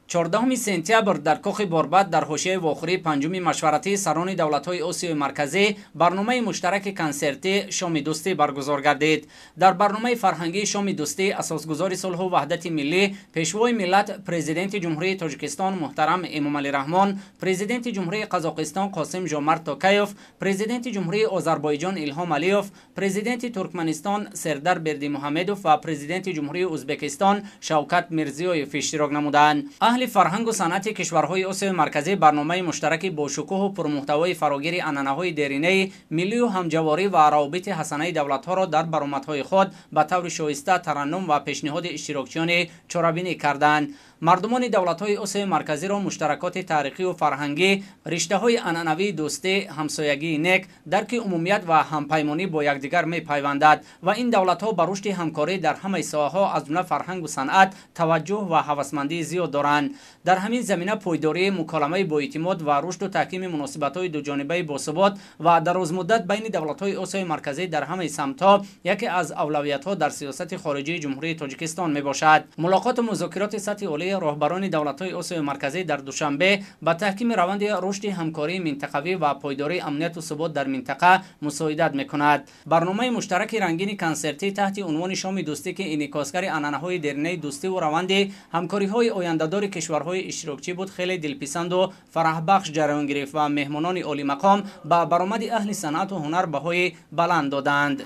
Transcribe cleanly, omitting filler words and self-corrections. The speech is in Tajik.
14 сентябр дар кохи Борбад дар ҳошияи вохӯрии панҷуми машваратии сарони давлатҳои Осиёи Марказӣ барномаи муштараки консертӣ «Шоми дӯстӣ» баргузор гардид. Дар барномаи фарҳангии «Шоми дӯстӣ» асосгузори сулҳу ваҳдати миллӣ, Пешвои миллат, Президенти Ҷумҳурии Тоҷикистон муҳтарам Эмомалӣ Раҳмон, Президенти Ҷумҳурии Қазоқистон Қосим Жомарт Токаев, Президенти Ҷумҳурии Озарбойҷон Илҳом Алиев, Президенти Туркманистон Сердар Бердимуҳамедов ва Президенти Ҷумҳурии Ӯзбекистон Шавкат Мирзиёев иштирок намуданд. Аҳли фарҳангу санъати кишварҳои Осиёи Марказӣ барномаи муштараки бошукӯҳу пурмуҳтавои фарогири анъанаҳои деринаи миллию ҳамҷаворӣ ва равобити ҳасанаи давлатҳоро дар баромадҳои худ ба таври шоиста тараннум ва пешниҳоди иштирокчиёни чорабинӣ карданд. Мардумони давлатҳои Осиёи Марказиро муштаракоти таърихию фарҳангӣ, риштаҳои анъанавии дӯстӣ, ҳамсоягии нек, дарки умумият ва ҳампаймонӣ бо якдигар мепайвандад ва ин давлатҳо ба рушди ҳамкорӣ дар ҳамаи соҳаҳо, аз ҷумла фарҳангу санъат, таваҷҷӯҳ ва ҳавасмандии зиёд доранд. Дар ҳамин замина пойдории муколамаи боэътимод ва рушду таҳкими муносибатҳои дуҷонибаи босубот ва дарозмуддат байни давлатҳои Осиёи Марказӣ дар ҳамаи самтҳо яке аз авлавиятҳо дар сиёсати хориҷии Ҷумҳурии Тоҷикистон мебошад. Мулоқоту музокироти сатҳи олии роҳбарони давлатҳои Осиёи Марказӣ дар Душанбе ба таҳкими раванди рушди ҳамкории минтақавӣ ва пойдории амнияту субот дар минтақа мусоидат мекунад. Барномаи муштараки рангини консертӣ таҳти унвони «Шоми дӯстӣ», ки инъикосгари анъанаҳои деринаи дӯстиву раванди ҳамкориҳои ояндадори кишварҳои иштирокчӣ буд, хеле дилписанду фараҳбахш ҷараён гирифт ва меҳмонони олимақом ба баромади аҳли санъату ҳунар баҳои баланд доданд.